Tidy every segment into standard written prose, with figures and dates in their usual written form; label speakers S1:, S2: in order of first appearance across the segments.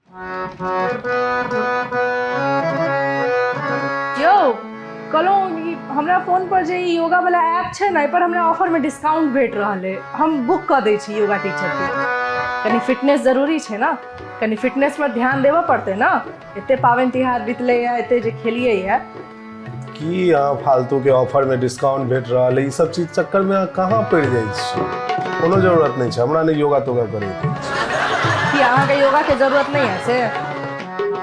S1: यौ कहलहुँ ई हमरा फोन पर जे ई योगा वाला ऐप छै ने एहिपर हमरा ऑफरमे डिस्काउंट भेट रहल अइ। हम बुक कऽ दै छी योगा टीचरके। कनि फिटनेस जरूरी छै ने, कनि फिटनेस पर ध्यान देबऽ पड़तै ने। एते पाबनि तिहार बितलैए, एते जे खेलियै।
S2: की अहाँ फालतू के ऑफर में डिस्काउंट भेट रहल है, ई सब चीज चक्कर में अहाँ कहाँ पड़ि जाइ छी? कोनो जरूरत नहि छै हमरा, नहि योगा तोगा करैके
S1: अछि। की अहाँके योगा के जरूरत नहीं है से?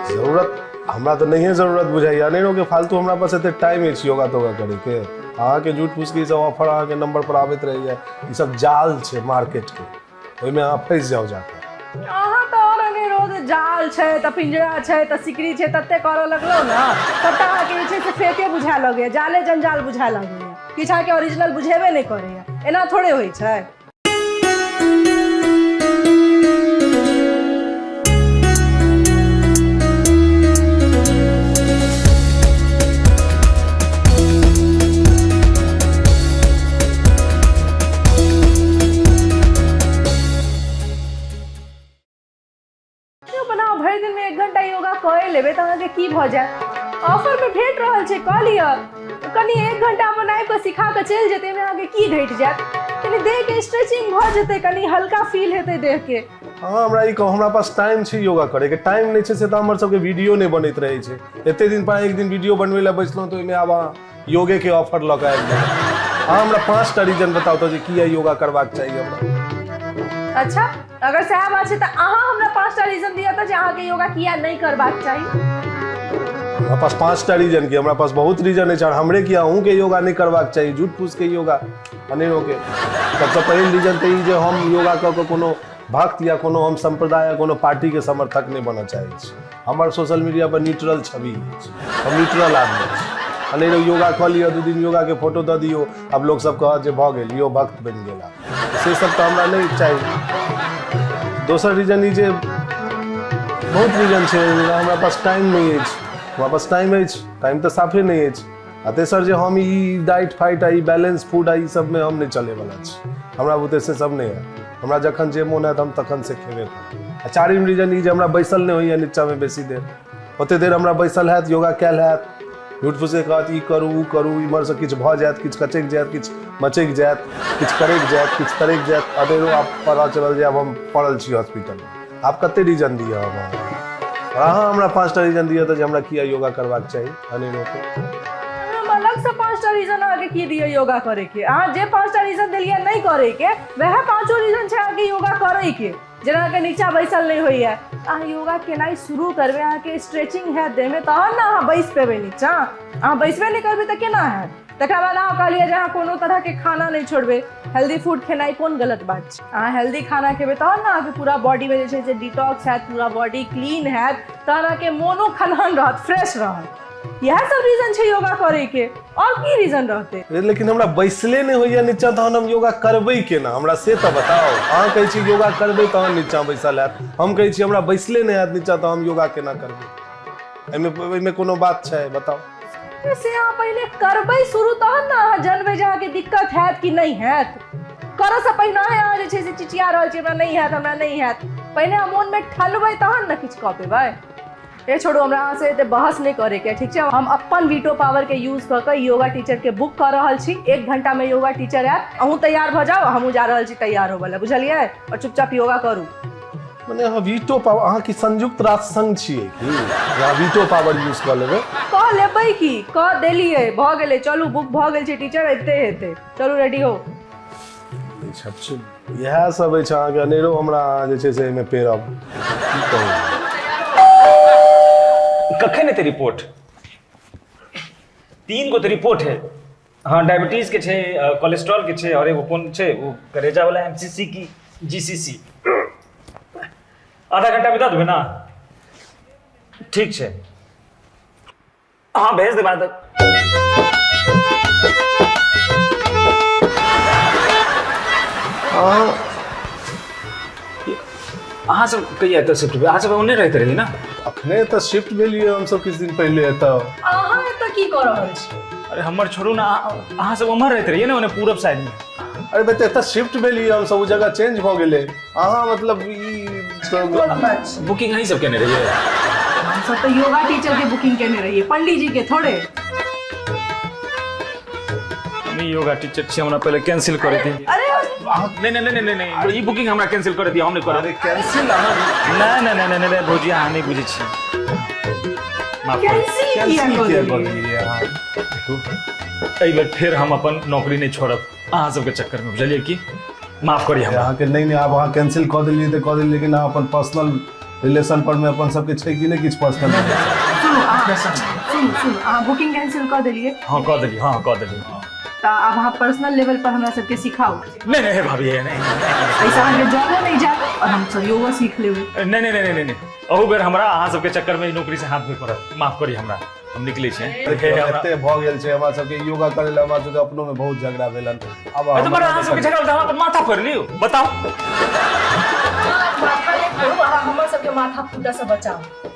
S2: जरूरत हमरा तऽ नहिए जरूरत बुझाइया। अनेरो के फालतू हमरा पास एते टाइम अछि योगा तोगा करैके? अहाँके झूठ फूस के ई सब ऑफर अहाँके नंबर पर आबैत रहैया, ई सब जाल छै मार्केट के, ओहिमे अहाँ फँसि जाउ जाकऽ।
S1: अहाँ तऽ आओर अनेरो जे जाल छै तऽ पिंजरा छै तऽ सिकरी छै तते करऽ लगलहुँ ने, सबटा अहाँके जे छै से फेके बुझाए लगैया, जाले जंजाल बुझाए लगैया, किछु अहाँके ओरिजिनल बुझेबे नहि करैया। एना थोड़े होइ छै। बनाउ, भरि दिनमे 1 घंटा योगा कए लेबै तऽ अहाँके की भऽ जायत? ऑफरमे भेट रहल छै, कऽ लिअ। कनि 1 घंटा अपन आबि कऽ सिखा कऽ चलि जेतै, एहिमे अहाँके की घटि जायत? कनि देहके स्ट्रेचिंग भऽ जेतै, कनि हल्का फील हेतै देहके।
S2: अहाँ हमरा ई कहू, हमरा पास टाइम छै योगा करैके? टाइम नहि छै से तऽ हमर सबके वीडियो नहि बनैत रहै छै। एते दिन पर एक दिन वीडियो बनबै लए बैसलहुँ तऽ ओहिमे आब अहाँ योगे के ऑफर लऽ कऽ आबि गेलहुँ। अहाँ हमरा 5टा रीजन बताउ तऽ जे किया योगा करबाक चाही हमरा।
S1: अच्छा, अगर सएह बात छै तऽ अहाँ हमरा 5टा रीजन दिअ तऽ जे अहाँके योगा किया नहि करबाक चाही।
S2: हमरा पास 5टा रीजन की, हमरा पास बहुत रीजन अछि। आओर हमरे की, अहूँके योगा नहि करबाक चाही, झूठ फूस के योगा अनेरो के। सबसँ पहिल रीजन तऽ ई जे हम योगा कऽ कऽ कोनो भक्त या कोनो हम सम्प्रदाय या कोनो पार्टीके समर्थक नहि बनऽ चाहै छी। हमर सोशल मीडिया पर न्यूट्रल छवि अछि, हम न्यूट्रल आदमी छी। अनेरो योगा कऽ लिअ, 2 दिन योगाके फोटो दऽ दियौ, आब लोकसब कहत जे भऽ गेल, इहो भक्त बनि गेला। से सब तऽ हमरा नहि चाही। दोसर रीजन ई जे बहुत रीजन छै, हमरा पास टाइम नहि अछि। हमरा पास टाइम अछि? टाइम तऽ साफे नहि अछि। आ तेसर जे हम ई डाइट फाइट आ ई बैलेंस फूड आ ई सबमे हम नहि चलैवला छी, हमरा बुते से सब नहि हैत। हमरा जखन जे मोन हैत हम तखन से खेबे करब। आ चारिम रीजन ई जे हमरा बैसल नहि होइए नीचाँमे बेसी देर, ओते देर हमरा बैसल हैत योगा कयल हैत? झूठ फूसे कहत ई करू ओ करू, इम्हरसँ किछु भऽ जायत, किछु कचकि जायत, किछु मचकि जायत, किछु करैक जायत, किछु तरकि जायत, अनेरो आब पता चलल जे आब हम पड़ल छी हॉस्पिटलमे। आब कते रीजन दिअ हम अहाँके? अहाँ हमरा 5टा रीजन दिअ तऽ जे हमरा किया योगा करबाक चाही अनेरोके।
S1: हम अलगसँ 5टा रीजन अहाँके की दिअ योगा करैके? अहाँ जे 5टा रीजन देलियै नहि करैके, वएह 5 रीजन छै अहाँके योगा करैके। जेना अहाँके नीचा बैसल नहि होइए, अहाँ योगा केनाइ शुरू करबै, अहाँके स्ट्रेचिंग हैत देहमे, तहन ने अहाँ बैस पेबै नीचा। अहाँ बैसबे नहि करबै तऽ केना हैत? तकरा बाद अहाँ कहलियै जे अहाँ कोनो तरहके खाना नहि छोड़बै। हेल्दी फूड खेनाइ कोन गलत बात छै? अहाँ हेल्दी खाना खेबै तहन ने अहाँके पूरा बॉडीमे जे छै से डिटॉक्स हैत, पूरा बॉडी क्लीन हैत, तहन अहाँके मोनो खलहन रहत, फ्रेश रहत। इएह सब रीजन छै योगा करैके, आओर की रीजन रहतै?
S2: लेकिन हमरा बैसले नहि होइया नीचा, तहन हम योगा करबै केना? हमरा से तऽ बताउ। अहाँ कहै छी योगा करबै तहन नीचा बैसल हैत, हम कहै छी हमरा बैसले नहि हैत नीचा तऽ हम योगा केना करबै? एहिमे कोनो बात छै? बताउ।
S1: से अहाँ पहिले करबै शुरू तहन ने अहाँ जनबै जे अहाँके दिक्कत हैत कि नहि हैत। करऽसँ पहिने अहाँ जे छै से चिचिया रहल छी हमरा नहि हैत, हमरा नहि हैत। पहिने अहाँ मोनमे ठलबै तहन ने किछु कऽ पेबै। ए छोड़ू, हमरा अहाँसँ एते बहस नहि करैके, ठीक छै? हम अपन वीटो पावरके यूज कऽ कऽ योगा टीचरके बुक कऽ रहल छी। 1 घंटामे योगा टीचर आयत। अहूँ तैयार भऽ जाउ, हमहूँ जा रहल छी तैयार होबऽ लए, बुझलियै? आओर चुपचाप योगा करू।
S2: मने अहाँ वीटो पावर, अहाँ की संयुक्त राष्ट्र संघ छियै की अहाँ वीटो पावर यूज कऽ लेबै?
S1: कऽ लेबै की, कऽ देलियै, भऽ गेलै। चलू, बुक भऽ गेल छै, टीचर अबिते हेतै। चलू, रेडी हो।
S2: इएह सब अछि अहाँके, अनेरो हमरा अहाँ जे छै से एहिमे पेरब, की कहू।
S3: कखन एतै रिपोर्ट? 3 गो तऽ रिपोर्ट है। हाँ, डायबिटीज के छै, कोलेस्ट्रॉल के छै, और एगो कोन छै ओ करेजा वाला, एमसीसी की जीसीसी। आधा घंटा में दऽ देबै ना? ठीक छै, हाँ, भेज देबै आधा।
S2: अहाँ
S3: अहाँ सब कहिया एतऽ शिफ्ट भेल? अहाँ सब ओने रहैत रही ना?
S2: अखने तऽ शिफ्ट भेलियै हमसब किछु दिन पहिले एतऽ।
S1: अहाँ एतऽ की कऽ रहल छी?
S3: अरे हमर छोड़ू ना, अहाँ सब उम्हर रहैत रहियै ने, ओने पूरब साइड में।
S2: अरे बे, एतऽ शिफ्ट भेलियै हमसब, ओ जगह चेंज भऽ गेलै। अहाँ मतलब ई सब
S1: मच।
S3: बुकिंग अहीं सब केने रहियै?
S1: हम सब तऽ योगा टीचर के बुकिंग केने रहियै, पंडित जी के थोड़े।
S3: हम योगा टीचर छी, हमरा पहिले कैंसिल कर दी।
S1: अरे
S3: नहीं नहीं नहीं नहीं नहीं, ई बुकिंग हमरा कैंसिल कर दिया, हम नहीं करब।
S2: अरे कैंसिल अहाँ
S3: नहीं नहीं नहीं नहीं नहीं भौजी, अहाँ नहीं बुझै छी, माफ करू।
S1: कैंसिल किया
S2: कैंसिल
S1: कऽ
S2: किया कऽ
S1: देलियै?
S2: देलियै अहाँ?
S3: देखू, एहि बेर फेर हम अपन नौकरी नहि छोड़ब अहाँ सबके चक्कर में, बुझलियै की? माफ करी हमरा।
S2: अहाँके नहि नहि, आब अहाँ कैंसिल कऽ देलियै तऽ कऽ देलियै, लेकिन अहाँ अपन पर्सनल रिलेशन पर मे अपन सबके छै कि नहि किछु पर्सनल?
S1: सुनू अहाँ, सुनू सुनू, अहाँ बुकिंग कैंसिल कऽ देलियै?
S3: हाँ, कऽ देलियै, हाँ, कऽ देलियै, हाँ।
S1: तऽ आब अहाँ पर्सनल लेवल पर हमरा सबके सिखाउ।
S3: नहीं नहीं भाभी, नहीं नहीं।
S1: एहिसँ अहाँके जॉबो नहि जायत और हमसब योगो सीख लेबै।
S3: नहीं नहीं नहीं नहीं नहीं, अहू बेर हमरा अहाँ सबके चक्कर में ई नौकरी से हाथ धोए पड़त। माफ करी हमरा, हम निकलै छी।
S2: देखियौ, एते भऽ गेल छै हमरा सबके योगा करै लए, हमरा सबके अपनो में बहुत झगड़ा भेलन। आब
S3: तऽ बड़ा अहाँ सबके झगड़ा, तऽ हम अपन माथा फोड़ि लियौ, बताउ।
S1: माथा नहि फोड़ू, अहाँ हमर सबके माथा फूटऽ से बचाउ।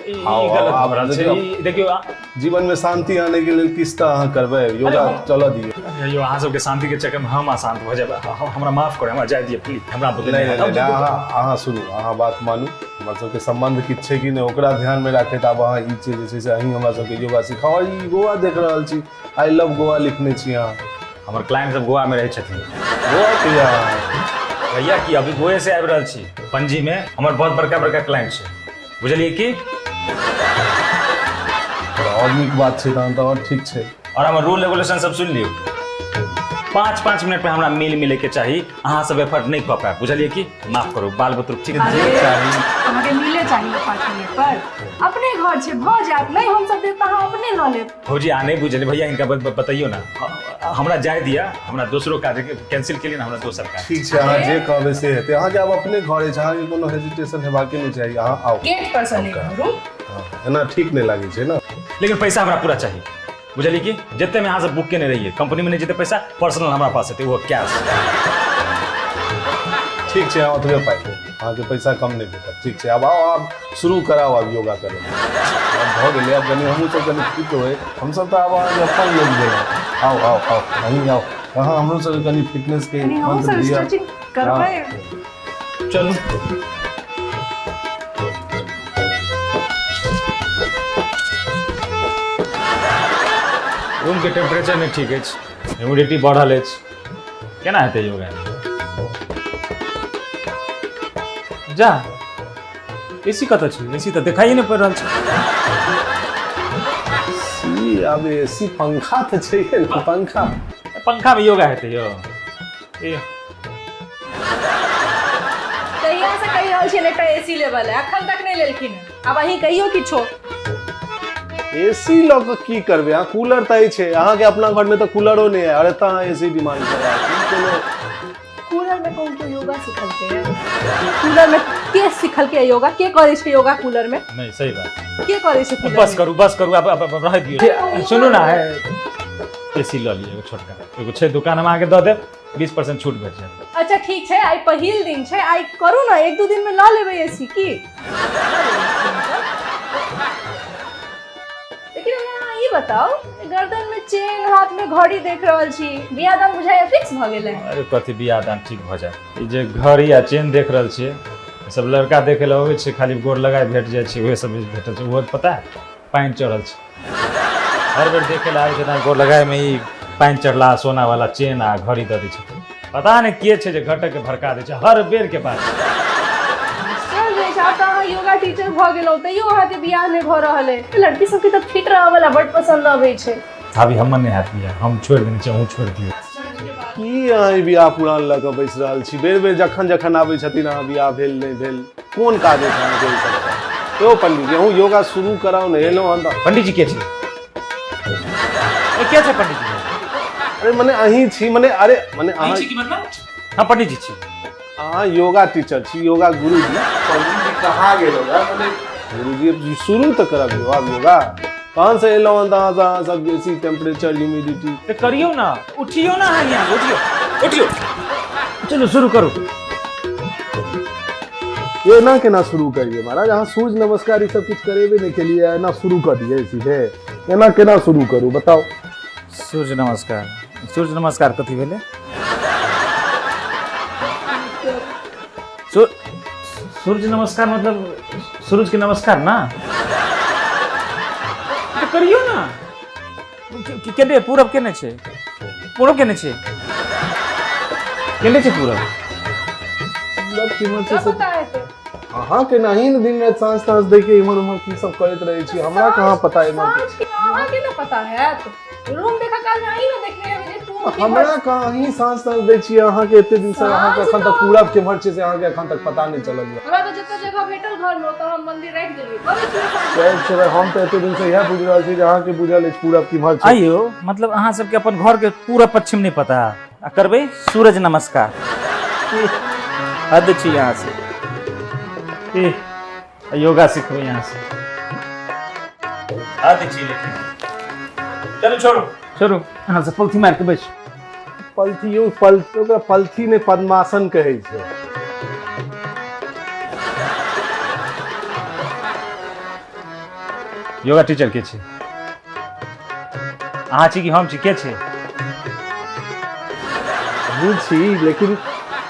S3: ई
S2: आउ,
S3: गलत
S2: आउ,
S3: भऽ रहल छै।
S2: देखियौ।
S3: ई देखियौ,
S2: जीवन में शांति आने के लेल किछु तऽ अहाँ करबै, योगा
S3: अरे हम-
S2: चलऽ दियौ।
S3: यौ, अहाँ सबके शांति के चक्कर में हम अशांत भऽ जायब। हमरा माफ करू, हमरा जाय दिअ प्लीज, हमरा बुते
S2: नहि
S3: नहि
S2: नहि
S3: हैत।
S2: नहि, अहाँ अहाँ सुनू, अहाँ बात मानू। हमर सबके सम्बन्ध किछु छै कि नहि, ओकरा ध्यानमे राखैत आब अहाँ ई चीज जे छै से अहीं हमरा सबके योगा सिखाउ। आओर ई गोवा देख रहल छी, I love Goa लिखने छी अहाँ।
S3: हमर क्लाइंट सब गोवा में रहै छथिन।
S2: गोवा के अहाँ?
S3: भैया, की अभी गोवे से आबि रहल छी। पणजी में हमर बहुत बड़का बड़का क्लाइंट छै, बुझलियै की?
S2: तऽ आओर नीक बात छै, तहन तऽ आओर ठीक छै।
S3: और हमर रूल रेगुलेशन सब सुनि लियौ। 5-5 मिनट पे हमरा मेल मिलैके चाही, अहाँ सब एफर्ट नहि कऽ पायब, बुझलियै की? माफ करू, बाल बुतरुक ठीक।
S1: अरे
S2: जे चाही।
S1: अहाँके मिले चाही 5 मिनट पर, अपने घर छै, भऽ जायत। नहि हमसब देब तऽ अहाँ अपने लऽ लेब।
S3: भौजी, अहाँ नहि बुझलियै। भैया, हिनका बतैयौ ने। हमरा जाय दिअ, हमरा दोसरो काज कैंसिल केलियै ने, हमरा दोसर काज।
S2: ठीक छै, अहाँ जे कहबै से हेतै। अहाँके आब अपने घर अछि, अहाँके कोनो हेजिटेशन हेबाके नहि चाही। अहाँ आउ।
S1: गेट पर से नहि घुरू।
S2: हँ, एना ठीक नहि लागै छै ने।
S3: लेकिन पैसा हमरा पूरा चाही, बुझलियै की? जते में अहाँ सब बुक केने रहियै, कंपनी में नहि जेतै पैसा, पर्सनल हमरा पास हेतै, ओहो कैश।
S2: ठीक छै, अहाँ ओतबे पाइ देब, अहाँके पैसा कम नहि भेटत। ठीक छै, आब आउ, आब शुरू कराउ, आब योगा करै आब भऽ गेलै। आब कनि हमहूँ सब कनि फिट होइ, हमसब तऽ आब अहाँके अपन लोग भेलहुँ। आउ आउ आउ, अहीं आउ, अहाँ हमरो सबके कनि फिटनेस के
S1: कनि हमहूँ
S2: मंत्र
S1: सब
S2: दिअ।
S1: स्ट्रेचिंग करबै।
S2: हँ।
S3: चलू। रूमके टेम्परेचर नहि ठीक अछि, ह्यूमिडिटी बढ़ल अछि, केना हेतै योगा? जा, एसी कतऽ छै? एसी तऽ देखाइए नहि पड़ि रहल छै।
S2: ई आब एसी पंखा तऽ छैहे ने, पंखा।
S3: पंखामे योगा हेतै यौ? ए
S1: कहिया से कहि रहल छियनि एकटा एसी लेबऽ लए, अखन तक नहि लेलखिन हँ। आब अहीं कहियौ किछो।
S2: एसी लऽ कऽ की करबै अहाँ? कूलर तऽ अछि अहाँके अपना घरमे, तऽ कूलरो नहि है और एतऽ अहाँ एसी डिमांड कर रहल छी। ई कोनो
S1: कूलर में कौन के योगा सिखलकै है? कूलर में के सिखलकै है योगा? के करै छै योगा कूलर में?
S3: नहि, सही बात।
S1: के करै छै कूलर
S3: बस
S1: में?
S3: करू, बस करू, आब आब आब रहै दियौ। सुनू ने, एसी लऽ लिअ एगो छोटका, एगो छै दुकान, हम अहाँके दऽ देब, 20% छूट भेट जायत।
S1: अच्छा ठीक छै, आइ पहिल दिन छै, आइ करू ने, एक दू दिन में लऽ लेबै एसी की। लेकिन हमरा अहाँ ई बताउ, गर्दन में चेन, हाथ में घड़ी देख रहल छी, बियाह दान बुझाइया फिक्स भऽ गेलै?
S3: अरे कथी बियाह दान ठीक भऽ जायत? ई जे घड़ी आ चेन देख रहल छियै, ई सब लड़का देखे लए अबै छै, खाली गोर लगाय भेट जाइ छै, उहे सब भेटल छै। ओहो पता है पानि चढ़ल छै। हर बेर देखे लए आबै छै तऽ गोर लगायमे ई पानि चढ़ला सोना वाला चेन आ घड़ी दऽ दै छथिन। पता नहि के छै जे घटक के भड़का दै छै, हर बेर के बात छै।
S1: चल जाइ छै, आब तऽ अहाँ योगा टीचर भऽ गेलहुँ तैयो अहाँके बियाह नहि भऽ रहल अइ। लड़की सबके तऽ फिट रहऽ वाला बड पसन्द अबै छै।
S3: भाभी, हमर नहि हैत बियाह, हम छोड़ि देने छी, अहूँ छोड़ि दियौ।
S2: की अहाँ ई बियाह पुरान लऽ कऽ बैस रहल छी? बेर बेर जखन जखन आबै छथिन अहाँ, बियाह भेल नहि भेल, कोन काज अछि अहाँके ई सबसँ? यौ पंडीजी, अहूँ योगा शुरू कराउ ने, एलहुँ हन तऽ।
S3: पंडीजी के छै? ए, के छै पंडीजी?
S2: अरे मने अहीं छी, मने अरे मने अहाँ
S3: की मतलब? हम पंडीजी छी।
S2: अहाँ योगा टीचर छी, योगा गुरुजी। पंडीजी कहाँ गेलहुँ यार? मने गुरुजी, शुरू तऽ करबियौ आब योगा। कहाँ से एलहुँ हन तऽ अहाँ सब बेसी टेम्परेचर ह्यूमिडिटी।
S3: तऽ करियौ ने, उठियौ ने अहाँ यहाँ, उठियौ उठियौ, चलू शुरू करू।
S2: एना केना शुरू करियै महाराज? अहाँ सूर्य नमस्कार ई सब किछु करेबे नहि केलियै, एना शुरू कऽ दियै सीधे? एना केना शुरू करू, बताउ?
S3: सूर्य नमस्कार, सूर्य नमस्कार कथी भेलै? सूर्य नमस्कार मतलब सूरज के नमस्कार ना तऽ करियौ ने। केने पूरब केने छै? पूरब केने छै? केने छै पूरब?
S2: पूरब केम्हर छै से
S1: पता हेतै।
S2: अहाँके नहीं ने दिन राति साँझ ताँझ दै के इम्हर उम्हर की सब करैत रहै छी, हमरा कहाँ पता इम्हर।
S1: साँझ के अहाँके ने पता हैत, रूम देखऽ काल में अहीं ने देखने हेबै जे पूरब केम्हर।
S2: हमरा कहाँ, अहीं साँझ ताँझ दै छियै अहाँके एते दिन से, अहाँके एखन तक पूरब केम्हर छै से अहाँके एखन तक पता नहि चलल यऽ।
S1: हमरा तऽ जतऽ जगह भेटल घर में ओतऽ हम मंदिर राखि देलियै, करै छियै साँझ।
S2: चल छै, हम तऽ एते दिन से इएह बुझि रहल छी जे अहाँके बुझल अछि पूरब केम्हर छै।
S3: आइयो मतलब अहाँ सबके अपन घर के पूरब पश्चिम नहि पता आ करबै सूरज नमस्कार, हद छी यहाँ से। ए, योगा सिखबै यहाँ से, हद छी। लेकिन चलू, छोड़ू छोड़ू, अहाँ से पलथी मारि के बैस।
S2: पलथी यौ, पलथी ओकरा पलथी नहि पद्मासन कहै छै।
S3: योगा टीचर के छै? अहाँ छी कि हम छी? के छै?
S2: हमहूँ छी, लेकिन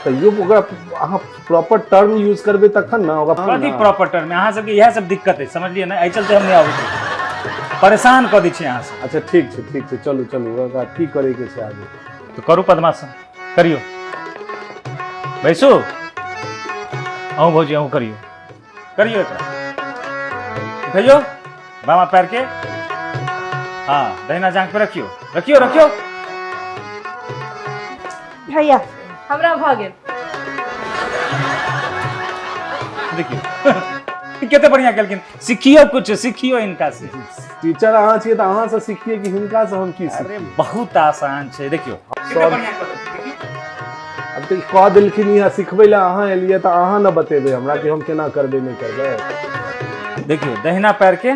S2: तैयो ओकरा अहाँ प्रॉपर टर्म यूज करबै तखन ने ओकरा।
S3: कथी प्रॉपर टर्म? अहाँ सबके इएह सब दिक्कत है, समझलियै ने? एहि चलते हम नहि आबै छी, परेशान कऽ दै छी अहाँ सब।
S2: अच्छा ठीक छै, ठीक छै, चलू चलू, ओकरा की करैके छै आगे?
S3: तऽ करू पद्मासन, करियौ, बैसू। अहूँ भौजी, अहूँ करियौ, करियौ। एकरा उठैयौ बामा पैर के, हाँ, दहिना जांघ पे रखियौ, रखियौ, रखियौ।
S1: भैया, हमरा भऽ गेल।
S3: देखियौ कते बढ़िया केलखिन। सिखियौ, कुछ सिखियौ इनका से।
S2: टीचर अहाँ छियै तऽ अहाँ से सिखिए कि हिनका से हम की
S3: अरे
S2: सिखिए?
S3: बहुत आसान छै, देखियौ।
S2: सब अब तऽ कह देलखिन यहाँ सिखबै लए अहाँ एलियै तऽ अहाँ ने बतेबै हमरा कि हम केना करबै नहि करबै।
S3: देखियौ, दहिना पैर के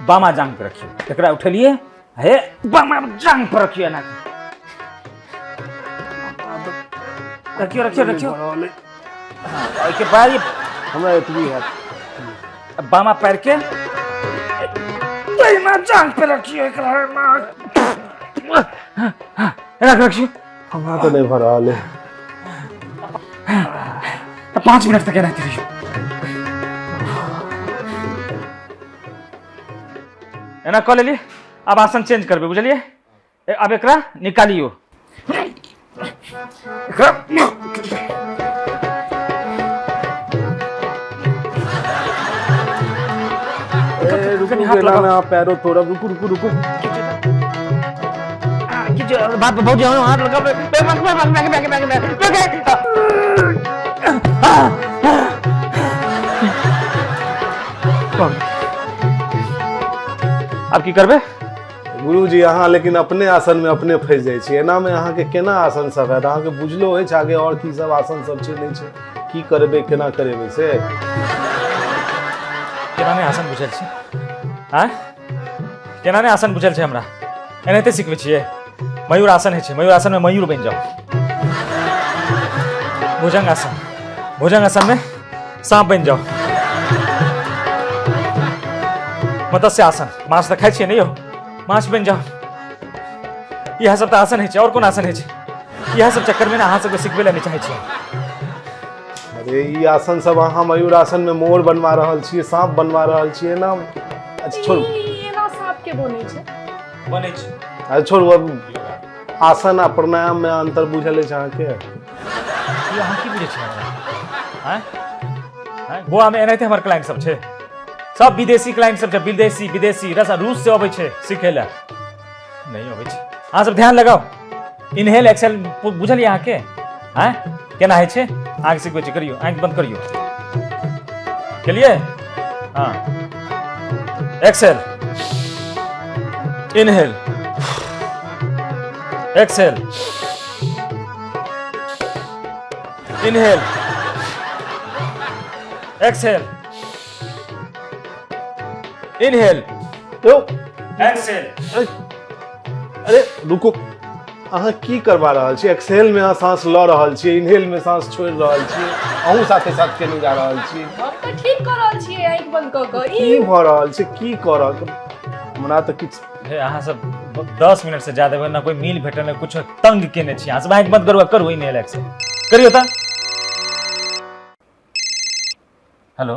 S3: बामा जांघ पे रखियौ, एकरा उठेलियै, हे बामा जांघ पर रखियौ, एना रखियौ, रखियौ, रखियौ। ओहिके बाद
S2: हमरा एतबी हैत।
S3: बामा पैर के दहिना जांघ पे रखियौ, एकरा एना एना रखियौ।
S2: हमरा तऽ नहि भऽ रहल है।
S3: 5 मिनट तक एनाहिते रहियौ। एना कऽ लेलियै, आब आसन चेंज करबै, बुझलियै? आब एकरा निकालियौ, एकरा
S2: ए, रुकू,
S3: कनि हाथ
S2: एना
S3: लगाउ।
S2: ने अहाँ पैरो तोड़ब, रुकू रुकू रुकू।
S3: बाप भौजी, हाथ लगाओ। आब की करबै?
S2: गुरुजी अहाँ लेकिन अपने आसन में अपने फंसि जाइ छी, एना में अहाँके केना आसन सब हैत? अहाँके बुझलो अछि आगे और की सब आसन सब छै नहि छै, की करबै केना करेबै से?
S3: केना नहि आसन बुझल छै? आँय, केना नहि आसन बुझल छै हमरा? एनाहिते सिखबै छियै। मयूर आसन होइ छै, मयूर आसन में मयूर बनि जाउ। भुजंग आसन, भुजंग आसन में साँप बनि जाउ। मत्स्य आसन, माछ तऽ खाइ छियै ने यौ, माछ बनि जाउ। इएह सब तऽ आसन होइ छै, आओर कोन आसन होइ छै? इएह सब चक्कर में ने अहाँ सबके सिखबै लए नहि चाहै छियै।
S2: अरे ई आसन सब अहाँ मयूर आसन में मोर बनवा रहल छियै, साँप बनवा रहल छियै ना। अच्छा छोड़ू।
S1: ई एना साँप के बनै छै?
S3: बनै छै।
S2: अच्छा छोड़ू, अब आसन आ प्राणायाम में अंतर बुझल अछि अहाँके?
S3: ई अहाँ की बुझै छियै हमरा? आँय आँय, गोवा में एनाहिते हमर क्लाइंट सब छै, सब विदेशी क्लाइंट सब छै, विदेशी विदेशी रस रूस से अबै छै सिखै लए। नहि अबै छै। अहाँ सब ध्यान लगाउ, इनहेल एक्सहेल बुझलियै अहाँके? आँय, केना होइ छै? अहाँके सिखबै छी, करियौ, आँखि बंद करियौ, केलियै? हाँ, exhale, inhale, exhale, inhale, exhale, inhale,
S2: यौ,
S3: एक्सहेल।
S2: अरे, अरे रुकू, अहाँ की करवा रहल छी? एक्सहेल में अहाँ सांस लऽ रहल छियै, इनहेल में सांस छोड़ि रहल छियै, अहूँ साथे साथ केने जा रहल छियै।
S1: हम तऽ ठीक कऽ रहल छियै आँखि बंद कऽ कऽ।
S2: की
S1: ई
S2: भऽ रहल छै? की कऽ रहल हमरा तऽ किछु
S3: हे, अहाँ सब 10 मिनट से ज्यादा ना कोई मील भेटल ना कुछ, तंग केने छी अहाँ सब। आँखि बंद करू आ करू इनहेल एक्सहेल, करियौ तऽ। हेलो,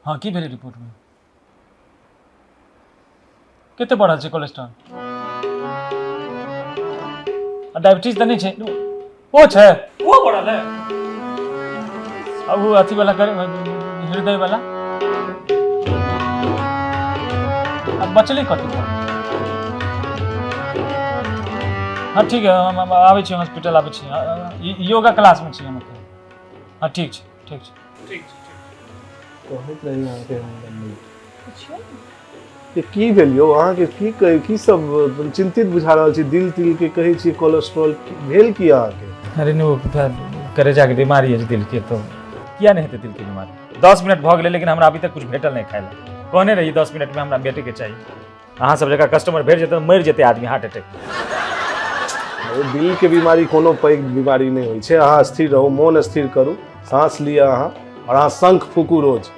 S3: हँ, की भेलै रिपोर्टमे? कते बढ़ल छै कोलेस्ट्रॉल? आ डायबिटीज तऽ नहि छै? ओ छै, ओ बढ़ल है। आ ओ अथी वाला कर, हृदय वाला। आ बचलै कथी? हँ, ठीक है, हम आबै छी, हॉस्पिटल आबै छी। योगा क्लासमे छी हम एखन। हँ, ठीक छै, ठीक छै, ठीक छै।
S2: कहैत रही अहाँके हम कि की भेल यौ अहाँके? की कहै, की सब चिन्तित बुझा रहल छी? दिल तिल के कहै छी, कोलेस्ट्रॉल भेल की अहाँके?
S3: अरे नहि, ओ करेजाके बीमारी अछि दिलके, तऽ किया नहि हेतै दिलके बीमारी? 10 मिनट भऽ गेलै, लेकिन हमरा अभी तक कुछ भेटल नहि खाइ लए। कहने रही 10 मिनटमे हमरा भेटैके चाही। अहाँ सब जकाँ कस्टमर भेट जेतै तऽ मरि जेतै आदमी हार्ट अटैक।
S2: अरे, दिल के बीमारी कोनो पैघ बीमारी नहि होइ छै। अहाँ स्थिर रहू, मोन स्थिर करू, साँस लिअ अहाँ आओर अहाँ शंख फूकू रोज।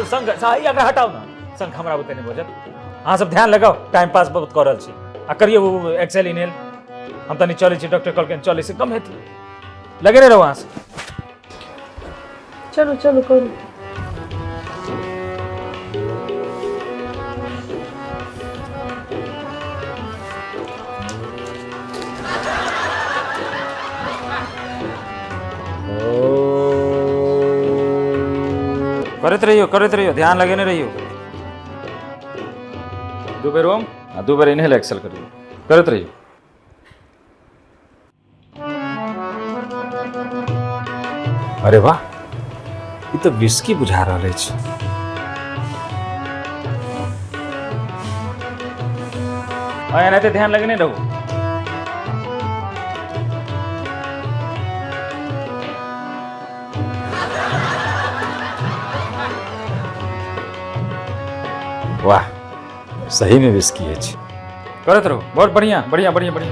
S3: शंख एकरा हटाउ ने। शंख हमरा बुते नहि बजत। अहाँ सब ध्यान लगाउ, टाइम पास बहुत कऽ रहल छी। आ करियौ एक्सेल इनहेल। हम तनी चलै छी, डॉक्टर कहलखिन चलै से कम हेतै। लगेने रहू अहाँ सब।
S1: चलू चलू, करू।
S3: करैत रहियौ, करैत रहियौ, ध्यान लगेने रहियौ। दू बेर ओम आ दू बेर इनहेल एक्सेल करियौ, करैत रहियौ। अरे वाह, ई तऽ विस्की बुझा रहल अछि। आ एनाहिते ध्यान लगेने रहू। वाह, सही में विस्की अछि। करैत रहू, बहुत बढ़िया, बढ़िया, बढ़िया, बढ़िया।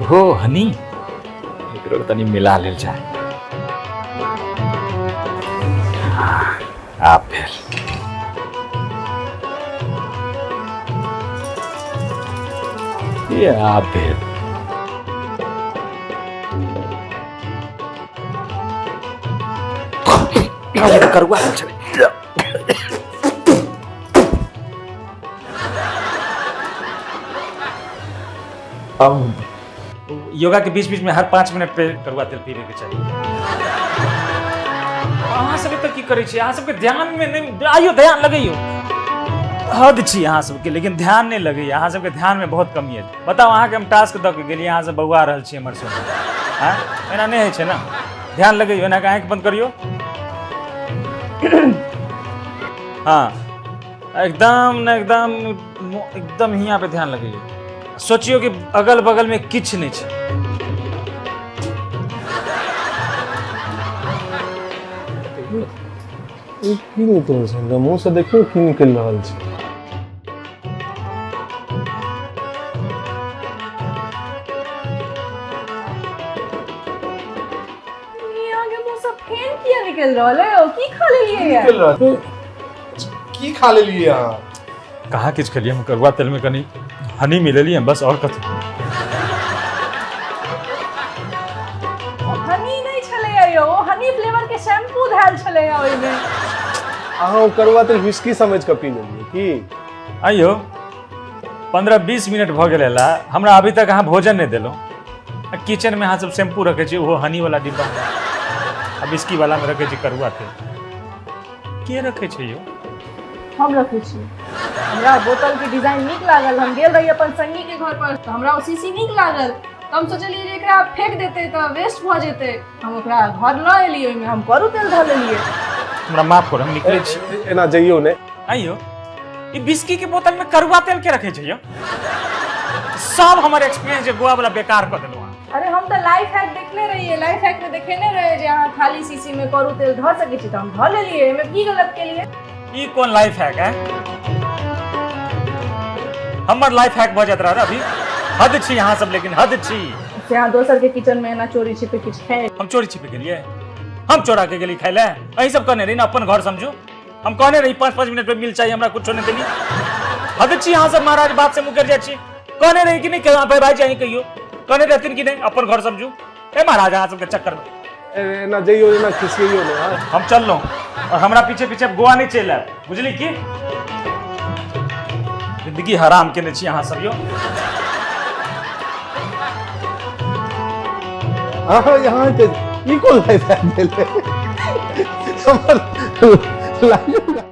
S3: हो हनी, एकरो तनी मिला लेल जाय। हाँ, आब भेल। ये आब भेल। करुआ छलै। अब योगा के बीच बीच में हर 5 मिनट पे करुआ तेल पीने के चाहिए। अहाँ सब एतऽ की करै छी? अहाँ सबके ध्यान में नहि आइयो, ध्यान लगैयो। हद छी अहाँ सबके, लेकिन ध्यान नहि लगैया। अहाँ सबके ध्यान में बहुत कमी अछि। बताउ, अहाँके हम टास्क दऽ के गेलियै, अहाँ सब बौआ रहल छी हमर सब। आँय, एना नहि होइ छै ने। ध्यान लगैयो, एना कऽ आँखि बंद करियौ। हाँ, एकदम ने एकदम एकदम हियाँ पे ध्यान लगैयो। सोचियो कि अगल बगल में किछु नहि छै।
S2: ई की निकल छै हमरा मुँह से? देखियौ, की निकलि रहल छै?
S1: ई अहाँके मुँह से फेन किया निकलि रहल है? ओ की खा लेलियै?
S2: निकलि रहल छै? की खा लेलियै अहाँ?
S3: कहाँ किछु खेलियै हम। करुआ तेल में कनि हनी मिलेलियै बस, और कथी?
S1: ओ हनी नहि छलैया यौ, ओ हनी फ्लेवर के शैम्पू धयल छलैया ओहिमे।
S2: अहाँ ओ करुआ तेल विस्की समझि कऽ पी लेलियै की?
S3: आइयो 15-20 मिनट भऽ गेल ला, हमरा अभी तक अहाँ भोजन नहि देलहुँ। आ किचन में अहाँ सब शैम्पू रखै छी, ओहो हनी वाला डिब्बा, आ विस्की वाला में रखै छी करुआ तेल। के रखै छै यौ?
S1: हम रखै छी। हमरा बोतल के डिजाइन नीक लागल। हम गेल रही अपन संगी के घर पर, तऽ हमरा ओ शीशी नीक लागल, तऽ हम सोचलियै जे एकरा फेंक देतै तऽ वेस्ट भऽ जेतै। हम ओकरा घर लऽ एलियै, ओहिमे हम करू तेल धऽ लेलियै।
S3: हमरा माफ करू, हम निकलै छी।
S2: एना जइयौ ने।
S3: आइयो ई विस्की के बोतल में करुआ तेल के रखै छै यौ? सब हमर एक्सपीरियंस जे गोवा वाला बेकार कऽ देलहुँ अहाँ।
S1: अरे, हम तऽ लाइफ हैक देखने रहियै। लाइफ हैक में देखेने रहे जे अहाँ खाली शीशी में करू तेल धऽ सकै छी, तऽ हम धऽ लेलियै। एहिमे की गलत केलियै?
S3: ई कोन लाइफ हैक है? हमर लाइफ हैक भऽ जाइत रहै अभी। हद छी अहाँ सब, लेकिन हद छी।
S1: से अहाँ दोसर के किचन में एना चोरी छिपे किछु खाइ।
S3: हम चोरी छिपे गेलियै? हम चोरा के गेली खाइ लए? अहीं सब कहने रही ने अपन घर समझू। हम कहने रही 5-5 मिनट पे मिल चाहिए, हमरा कुछो नहीं देली। हद छी अहाँ सब महाराज, बात से मुकर जाइ छी। कहने रही कि नहीं भाई भाई अहीं कहियो, कहने रहथिन कि नहीं अपन घर समझू। ए महाराज अहाँ सबके चक्कर में
S2: एना जइयो, एना खिसियइयो ने। हाँ।
S3: हम चललहुँ और हमरा पीछे पीछे गोवा नहीं चलि आयब, बुझली की? जिंदगी हराम केने छी अहाँ सब यौ।
S2: अहाँ यहाँ के ई कोन लाइफ आबि गेलै हमर लाइफ?